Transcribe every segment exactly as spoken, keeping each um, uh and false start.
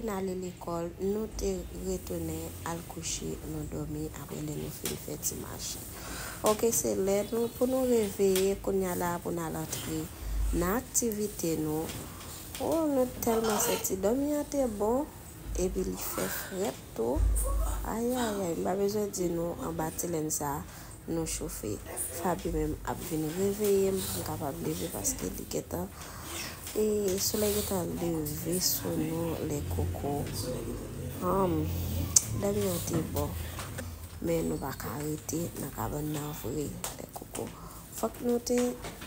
N ale lekòl, nou te retounen al kouche, nou dòmi apre lè nou fin fè ti mache. Oke, se lè nou pou nou reveye kounye a la pou n al antre nan aktivite nou. O, nou tèlman santi dòmi an te bon, epi li fè frèt tou. Ayayay, m pa bezwen di nou anba ti lenn sa a, nou chofe. Faby menm ap vin reveye m pou m kapab leve paske li gentan, e, solèy gentan leve sou nou, lè koko. Anm, dòmi an te bon. Men nou pa ka rete nan kabann nan vre, lè koko. Fòk nou te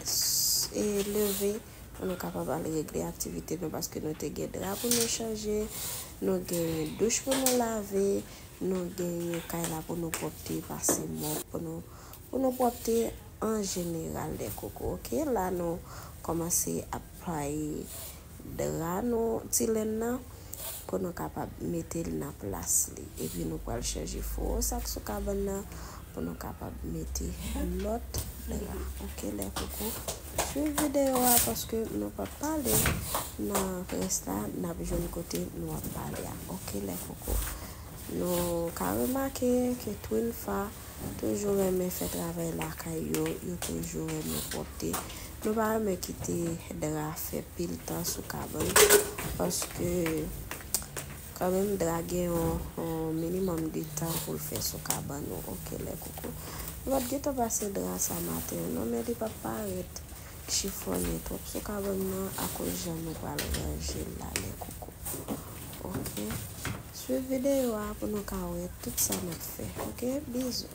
s-, e, leve pou nou kapab al regle aktivite nou, paske nou te gen dra pou nou chanje, nou gen douch pou nou lave, nou gen kay la pou nou pwòpte, pase mòp pou nou, pou nou pwòpte an jeneral, lè koko. Oke, la nou kòmanse ap pray dra nou, ti lenn nan, pou nou kapab mete l nan plas li. Epi nou pral chanje fo sa k sou kabann nan pou nou kapab mete lòt dra. Oke, lè koko. Swiv videyo a paske nou p ap pale nan rès la, n ap jwenn kote nou ap pale a. Oke, lè koko. Nou ka remake ke Twinfa toujou renmen fè travay lakay yo, yo toujou renmen pwòpte. Nou pa renmen kite dra fè pil tan sou kabann, paske kanmenm dra gen yon, yon minimòm de tan pou l fè sou kabann ou. Oke, lè koko. Nou pa t gentan pase dra sa maten an, non, men li p ap parèt chifònnen twòp sou kabann nan akoz jan nou pral ranje l la, lè koko. Oke. Swiv videyo a pou nou ka wè tout sa n ap fè. Oke, bizou.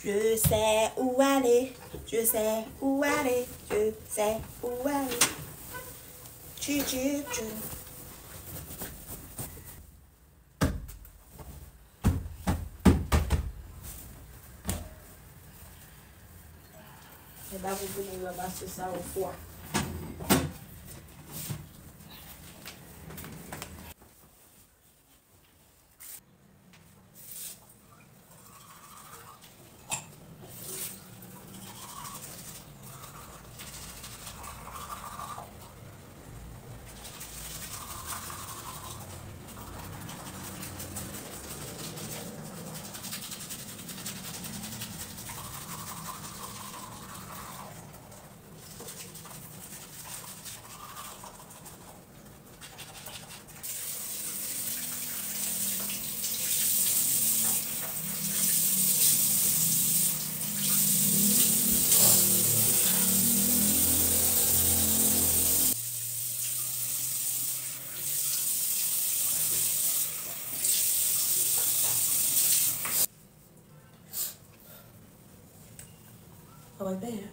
Je sais où aller, je sais où aller, je sais où aller. Tchou, tchou, tchou. E ba pou vini yo pase sa ou fwa. Wè byen.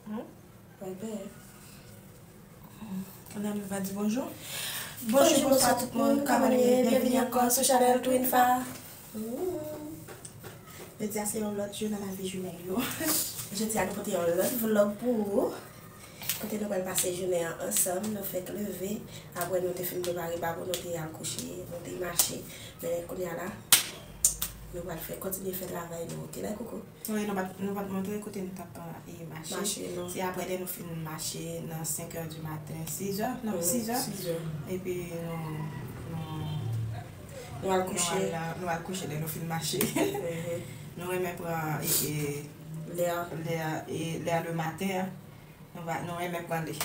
Hmm? Wè byen. Kounye a nou va di bonjou. Bonjou, bonswa tout moun. Kòman nou ye? Byenvini ankò sou chanèl Twin Fa. Hmm. Jodi a se yon lòt jou nan lavi jumèl yo. Jodi a nou pote yon lòt vlòg pou ou. Kote nou pral pase jounen an ansanm, nou fèk leve. Apre nou te fin prepare babou, nou te al kouche, nou te mache. Men kounye a la, nou pral fè, kontinye fè travay nou, oke, lè koko? Wi, nou pa t, nou pa t montre kote nou t ap, e, mache. Mache, non. Se apre lè nou fin mache nan senk è di maten, sis è, non, sis è. Sis è. Epi nou, nou, nou al kouche. Nou al, nou al kouche lè nou fin mache. Mhm. Nou renmen pran, e, e, lè a. Lè a, e, lè a le maten an. Nou va, nou renmen pran li.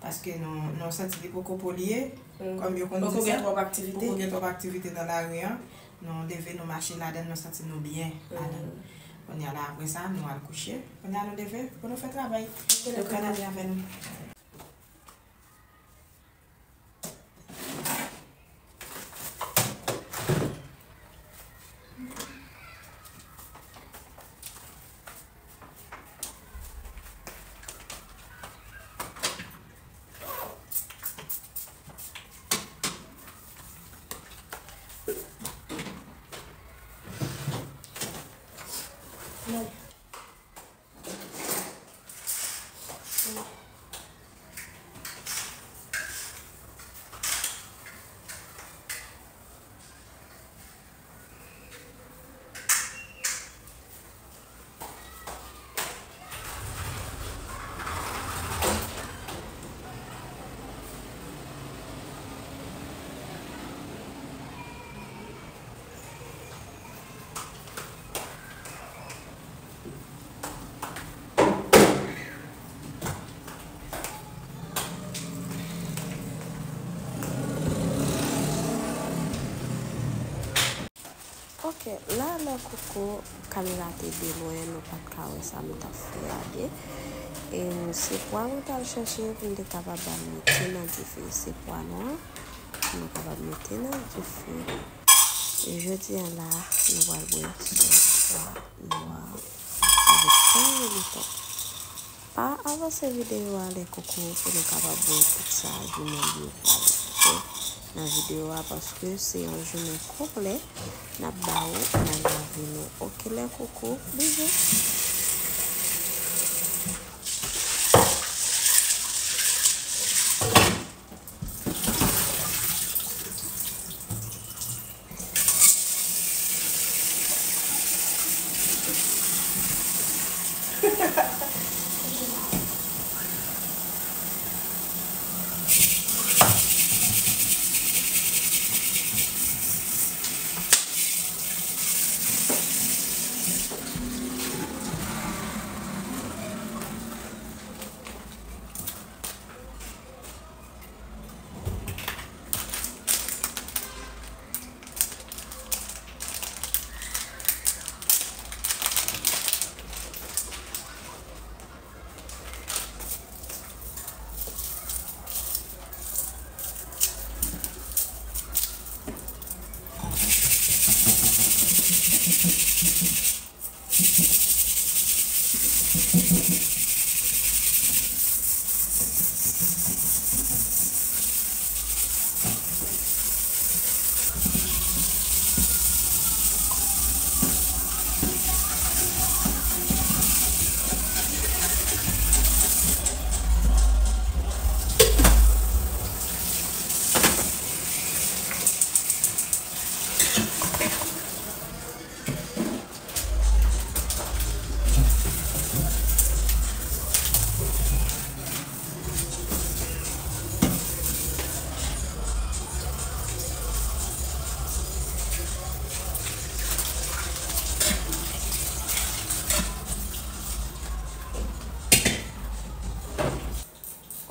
Paske nou, nou santi li poko polye, kòm yo konn di sa. Poko gen twòp aktivite. Poko gen twòp aktivite nan lari an. Nou leve, nou mache ladan, nou santi nou byen ladan. Kounye a la, apre sa, nou al kouche. Kounye a, nou leve pou nou fè travay. Donk, ann ale avè nou. Ok, la, lè koko, kamera te de lwen, nou pa t ka wè sa m t ap fè a byen. E se pwa mwen t al chèche pou m te kapab al mete nan dife. Se pwa nwa, pou nou kapab mete nan dife. E jodi a la, nou pral bwè sòs pwa nwa avèk sa yo meton. Pa avanse videyo a, lè koko, pou nou kapab wè tout sa jounen yo pral fè nan videyo a, paske se yon jounen konplè n ap ba ou nan lavi nou. Ok, lè koko, bizou.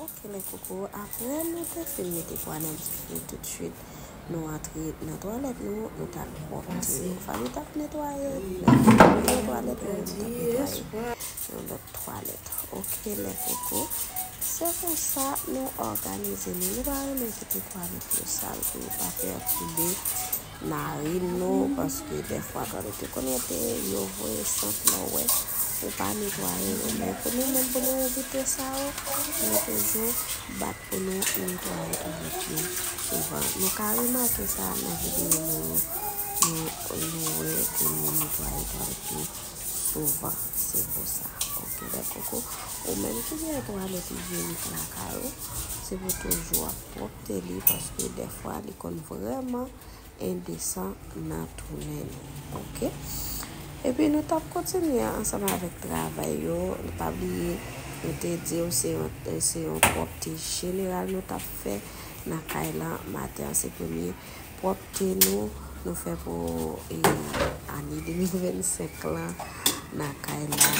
Ok, lè koko, apre nou te fin mete pwa nan dife, toutswit nou antre nan twalèt nou, nou t al pwòpte nou. Fanmi t ap netwaye, lè nou nan twalèt nou, nou t ap netwaye yon lòt twalèt. Ok, lè koko, se konsa nou òganize nou. Nou pa renmen kite twalèt yo sal pou yo pa pètibe narin nou, paske dèfwa, gade, te konn rete yo voye sant lè w wè ou pa netwaye yo. Men pou nou menm, pou nou evite sa yo, nou toujou bat pou nou netwaye twalèt nou souvan. Nou ka remake sa nan videyo nou, nou, nou wè ke nou netwaye twalèt nou souvan. Se pou sa. Oke, lè koko, ou menm ki gen twalèt ijenik lakay ou, se pou toujou ap pwòpte li, paske dèfwa li konn vrèman endesan nan tounen nou. Oke? Epi nou t ap kontinye ansanm avèk travay yo. Nou pa bliye, nou te di w se yon, se yon pwòpte jeneral nou t ap fè nan kay lan. Maten an, se premye pwòpte nou, nou fè pou, e, ane de mil vennsenk lan nan kay la.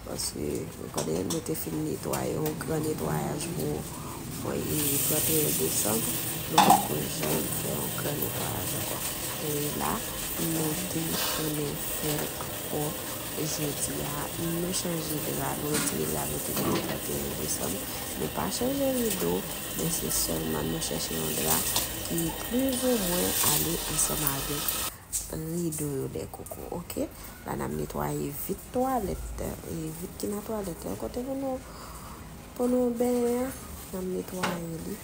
Paske, nou konnen, nou te fin netwaye yon gran netwayaj pou, pou, e, trannteyen desanm. Nou poko janm fè yon gran netwayaj ankò. E la, nou te tounen fè l ankò jodi a. Nou chanje dra, nou retire dra nou te mete trannteyen desanm. Nou pa chanje rido, men se sèlman nou chèche yon dra ki plizoumwen ale ansanm avèk rido yo, lè koko, oke? La n ap netwaye vit twalèt, e, vit ki nan twalèt la, kote pou nou, pou nou benyen an, n ap netwaye li.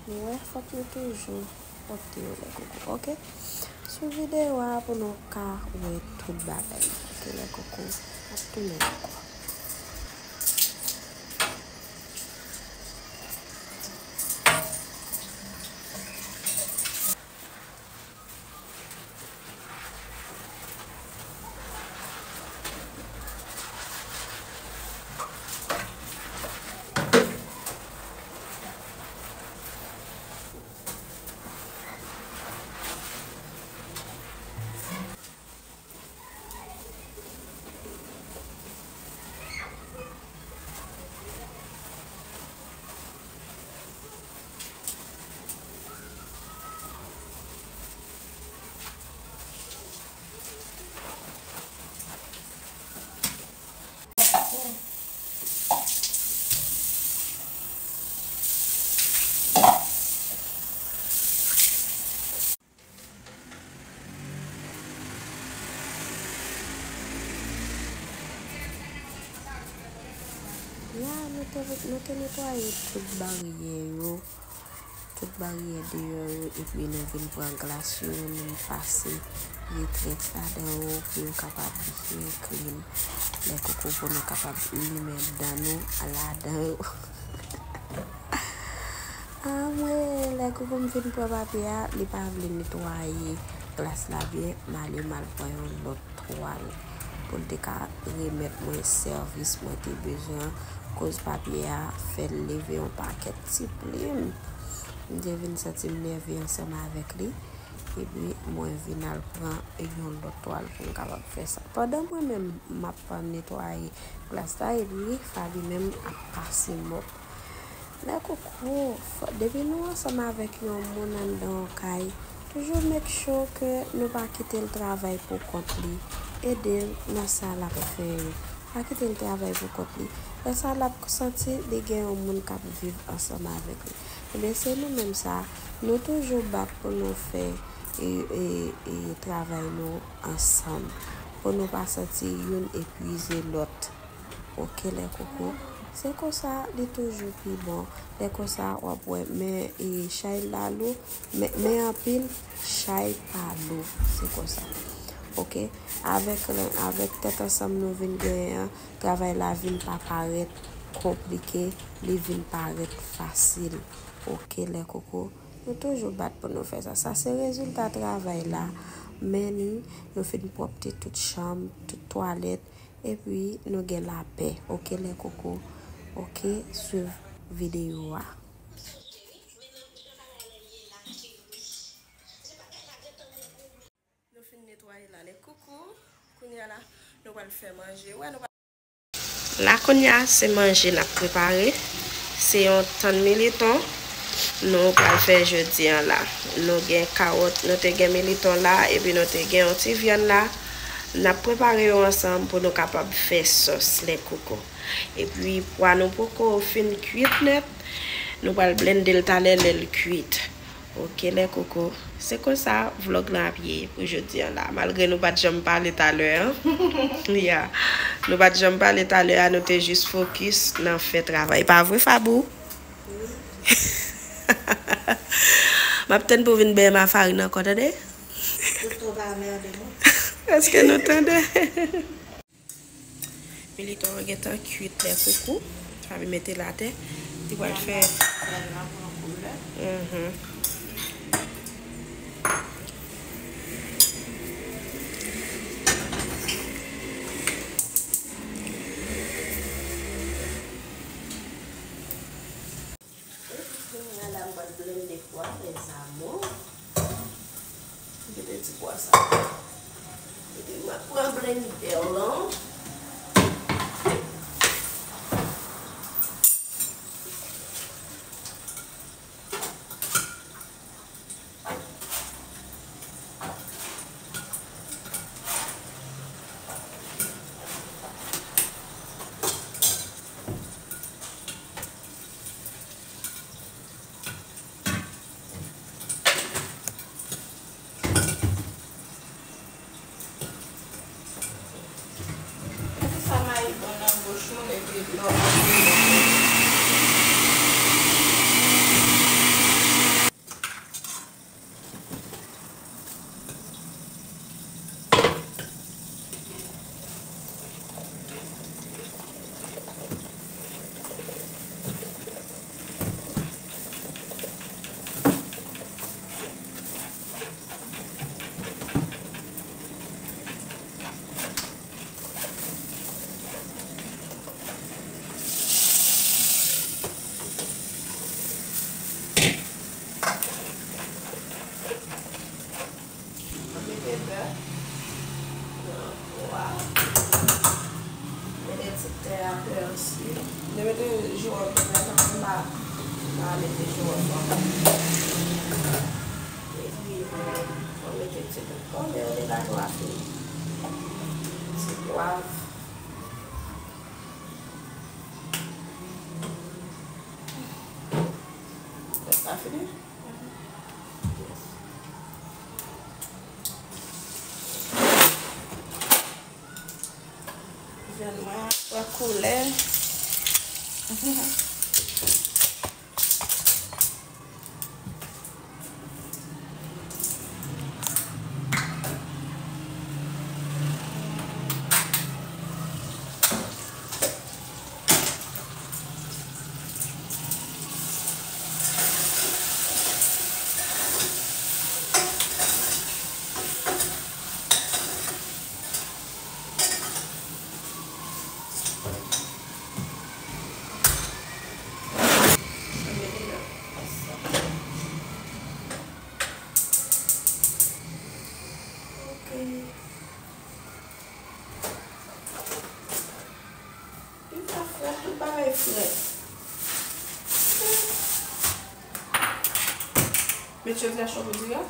Nou wè, fòk nou toujou pwòpte yo, lè koko, oke? Sou videyo a pou nou ka wè tout bagay, oke, lè koko, n ap tounen ankò. Ya, nou te, nou te netwaye tout baryè yo, tout baryè deyò yo, epi nou vin pran glas yo, nou pase Vitrex ladan yo pou yo kapab byen clean. Lè koko pou nou kapab limen dan nou ladan yo. Anmwe, lè koko m fin pran papye a, li pa vle netwaye glas la byen, m ale m al pran yon lòt twal pou l te ka remèt mwen sèvis mwen te bezwen an, koz papye a fè l leve yon pakèt ti plim. M te vin santi m nève ansanm avèk li, epi mwen vin al pran yon lòt twal pou m kapab fè sa. Pandan mwen menm m ap netwaye glas la, epi Faby menm ap pase mòp. Lè koko, fò, depi nou ansanm avèk yon moun anndan yon kay, toujou make sure ke nou pa kite l travay pou kont li. Ede l nan sa l ap fè yo. Pa kite l travay pou kont li. Lè sa l ap santi li gen yon moun k ap viv ansanm avèk li. Ebyen, se nou menm sa, nou toujou bat pou nou fè, e, e, e, travay nou ansanm, pou nou pa santi youn epuize lòt. Oke, lè koko. Se konsa, li toujou pi bon. Lè konsa, w ap wè, men, e, chay la lou, men, men anpil, chay pa lou. Se konsa. Oke? Avèk, avèk tèt ansanm nou vin genyen an, travay la vin pa parèt konplike, li vin parèt fasil. Oke, lè koko. Nou toujou bat pou nou fè sa. Sa se rezilta travay la. Men ni, nou fin pwòpte tout chanm, tout twalèt, epi nou gen lapè. Oke, lè koko. Oke, swiv videyo a. Nou fin netwaye la, lè koko. Kounye a la, nou pral fè manje. Wè, nou pral La kounye a, se manje n ap prepare. Se yon tann militon nou pral fè jodi a la. Nou gen kawòt, nou te gen militon la, epi nou te gen yon ti vyann la. N ap prepare yo ansanm pou nou kapab fè sòs lè koko. Epi pwa nou poko fin kwit nèt. Nou pral blende l talè lè l kwit. Ok, lè koko. Se konsa vlòg lan ap ye pou jodi an la. Malgre nou pa t janm pale talè an. Ya. Nou pa t janm pale talè a, nou te jis fokis nan fè travay. Pa vre, Fabou? M ap tann pou w vin bèy m a farin ankò, tande? Tonton pa anmède mwen. Èske nou tande? Militon an gentan kwit lè koko. Fabi mete l atè. Li pral fè. Mhm. Kounye a la, m pral blende pwa, mes amours. Kite ti pwa sa. Kite m ap pran blendè lan. Sa mayi bon nan bouch ou, epi lè w Mete bè nan po a. Mete ti tè a pèsi. Mwen mete jiwòf nan tan m pa, m pa mete jiwòf ankò. Epi, mwen mete ti bout pòm, men yo deja tou a fini. Ti pwav. Sa fini? Vyann mwen an pran koulè. Ok. Li pa frèt, tout bagay frèt. Met chevy a cho pou di a.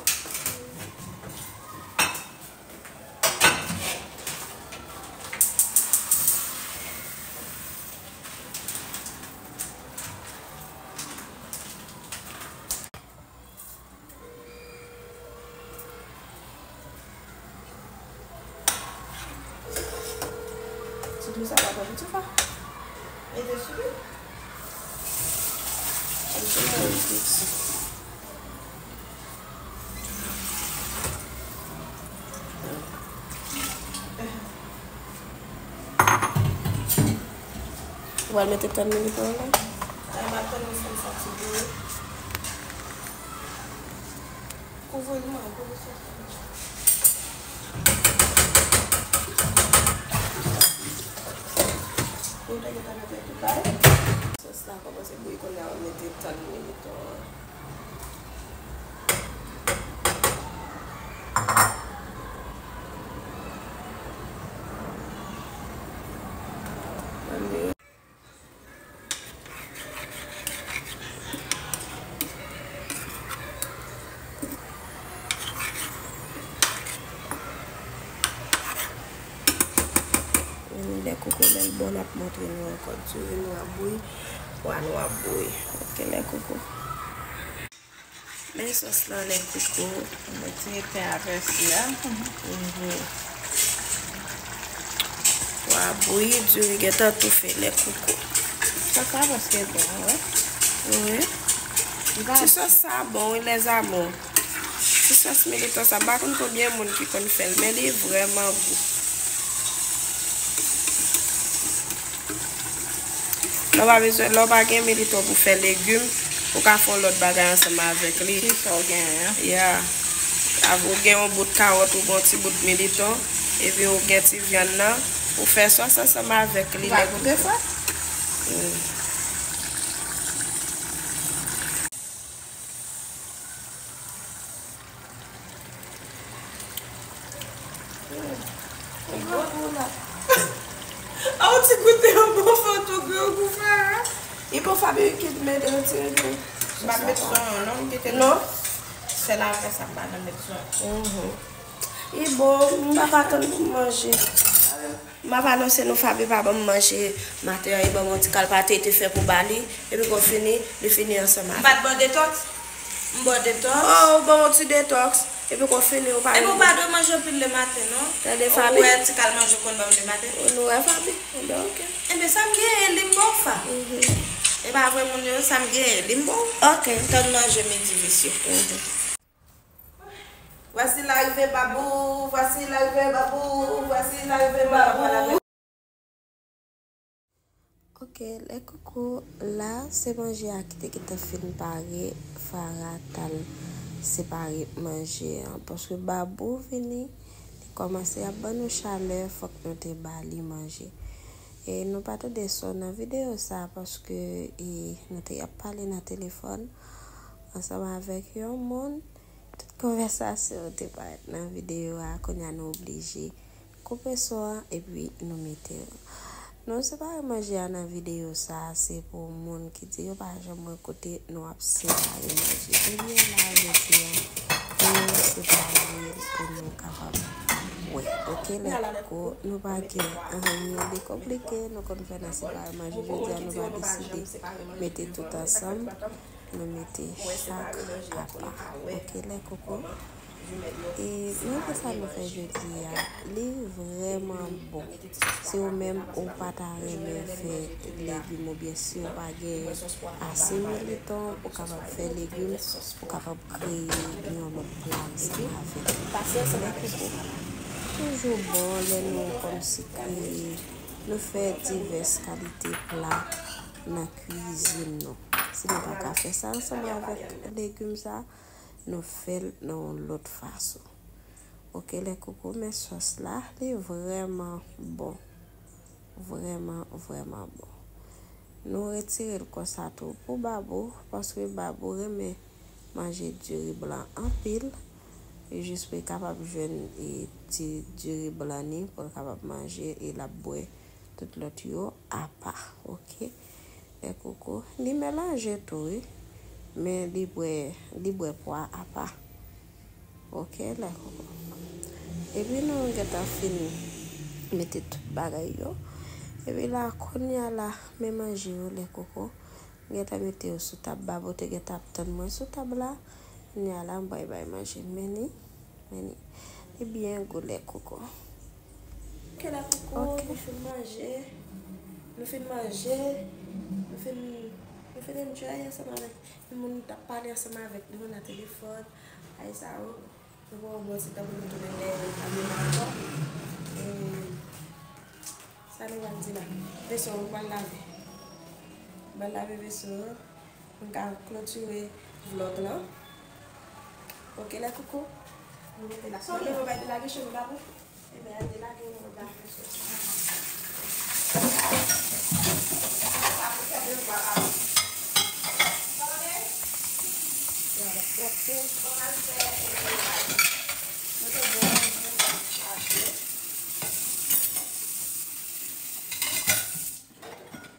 Sitwon sa pa twò piti, pa? Mete sou li. Mete nan piti. Ou pral mete tòn militon an la? Ay, m ap tann li fè sa ti bouyi. Kouvri l non, kouvri sòs la. Ou te gentan mete tout bagay? Sòs la kòmanse bouyi, kounye a w ap mete tòn militon an. Lè koko lè l bon, n ap montre nou ankò. Diri nou ap bouyi, pwa nou ap bouyi. Ok, lè koko. Men sòs lan, lè koko. Mwen retire pen a vèsi a. Mhm. Pwa bouyi, diri gentan toufe, lè koko. Sòs la prèske bon, wi. Wi. Ti sòs sa bon, wi, les amours. Ti sòs militon sa, m pa konn konbyen moun ki konn fè l, men li vrèman gou. Lè w pa bezwen, lè w pa gen militon pou fè legim, ou ka fè yon lòt bagay ansanm avèk li. Ki sa w genyen an? Ya. Av-, ou gen yon bout kawòt, ou gen yon ti bout militon, epi ou gen ti vyann nan, ou fè sòs ansanm avèk li. Ou pa goute sa? Mm. Aw ti goute yon bon foto grangou sa. Li bon Fabi ki mete retire tou. M pa met son non, non, m kite non. Sèl apre sa m pa nan met son. Mhm. Li bon, m pa pa tann pou m manje. M ap anonse nou Fabi pa ban m manje maten an, li ban m yon ti kalpate li te fè pou ba li, epi kon fini, li fini ansanm avè m. M pa t ba w detoks? M ba w detoks. Oh, ou ban m yon ti detoks, epi kon fini, ou pa... Epi ou pa dwe manje anpil lematen, non? Tande, Fabi. Ou wè ti kal manje ou konn ban m lematen? Nou wè, Fabi. Enben, oke. Enben, sa m genyen, li m ba w, Fa. Mhm. E pa vre, moun yo, sa m genyen, li m ba w. Oke. Tann manje midi, visye. Mhm. Voici l'arrivée Babou, voici l'arrivée Babou, voici l'arrivée Babou. Ok, lè koko la, se manje a ki te gentan fin pare, Farah t al separe manje an. Paske Babou vini, li kòmanse ap ban nou chalè, fòk nou te ba li manje. E nou pa tande son nan videyo sa, paske, e, nou te ap pale nan telefòn ansanm avèk yon moun. Tout konvèsasyon te parèt nan videyo a, kounye a nou oblije koupe son an epi nou mete l. Nou separe manje a nan videyo sa a, se pou moun ki di yo pa janm wè kote nou ap separe manje. Ebyen la, jodi a, nou separe l pou nou kapab wè. Ok, lè koko, nou pa gen anyen de konplike, nou konn fè nan separe manje. Jodi a, nou pa deside mete tout ansanm. Nou mete chak apa. Ok, lè koko. E manje sa nou fè jodi a, li vrèman bon. Si ou menm ou pa ta renmen fè legim oubyen si ou pa gen ase militon, ou kapab fè legim, ou kapab kreye yon lòt pla ansanm avè l. Lè koko toujou bon lè nou kòmsi kreye, nou fè divès kalite pla nan kwizin nou. Si nou pa ka fè sa ansanm avèk legim sa, nou fè l nan yon lòt fason. Ok, lè koko, men sòs la, li vrèman bon. Vrèman, vrèman bon. Nou retire l konsa tou pou Babou, paske Babou renmen manje diri blan anpil. E jis pou li kapab jwenn, e, ti diri blan ni, pou l kapab manje, e l ap bwè tout lòt yo apa, ok? Lè koko, li melanje tou, wi. Men li bwè, li bwè pwa apa. Ok, lè koko. Epi nou gentan fin mete tout bagay yo. Epi la, kounye a la, men manje yo, lè koko. M gentan mete yo sou tab, Babou te gentan ap tann mwen sou tab la. Kounye a la, m pral bay manje. Men ni, men ni. Li byen gou, lè koko. Ok, lè koko, nou fin manje. Nou fin manje. Nou fin, nou fin enjoy ansanm avèk moun nou t ap pale ansanm avèk nou nan telefòn. Ay sa yo. Nou pran yon bon ti tan pou nou tounen dèyè kamera ankò. E sa nou pral di la? Veso, ou pral lave. Ou pral lave veso. Nou ka klotire vlòg lan. Ok, lè koko. Nou mete la. Sa w leve bay de lage cheve Babou? Ebyen, al de lage yon lòt lave sòs. Sa pou fè devwa Babou. Tande? Bon, al fè, e, mete bon manje, manje.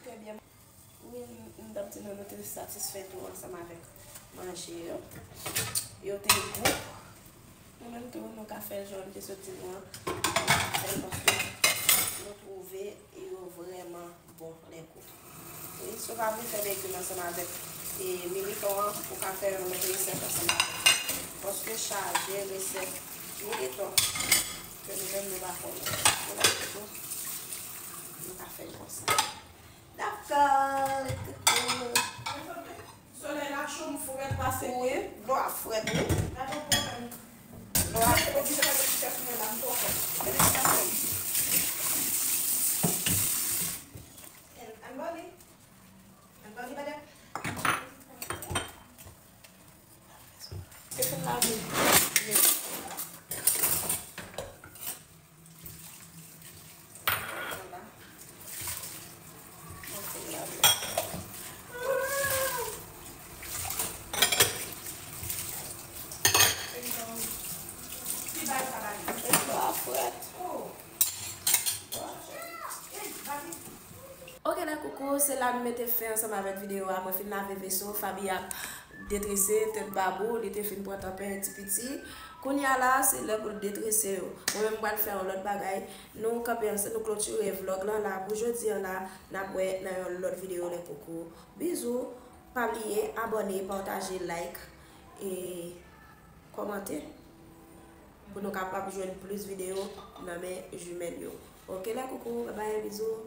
Trè byen. Wi, m, m t ap di nou, nou te satisfè tou ansanm avèk manje yo. Yo te gou. Nou menm tou, nou ka fè jan nou te sot di nou an. Fè l paske nou twouve yo vrèman bon lè koko. Wi, si w pa vle fè legim ansanm avèk e militon an, ou ka fè yon lòt resèt ansanm avè l. Paske chaje resèt militon ke nou menm nou pa konnen. Ou wè tou, nou ka fè l konsa. Dakò, lè koukou. Solèy la cho, m frèt pase. Wi, dlo a frèt, wi. Pa gen pwoblèm. Dlo a frèt. Oblije mete ti kè sou mwen la, m twò frèt. Mete ti kè sou mwen. Ann bò li. Ann bò li, madam. Se fè lave. Ok, lè koukou, se la m mete fen ansanm avèk videyo a. Mwen fin lave veso, Faby ap detrese tèt babou, li te fin pran tan penyen ti piti. Kounye a la, se lè pou l detrese yo. Mwen menm, m pral fè yon lòt bagay. Nou kanpe ansanm, nou klotire vlòg lan la pou jodi a la. N ap wè nan yon lòt videyo, lè koukou. Bizou, pa bliye abòne, pataje, like e kòmante pou nou kapab jwenn plis videyo nan men jimèl yo. Ok, lè koukou, babay, bizou.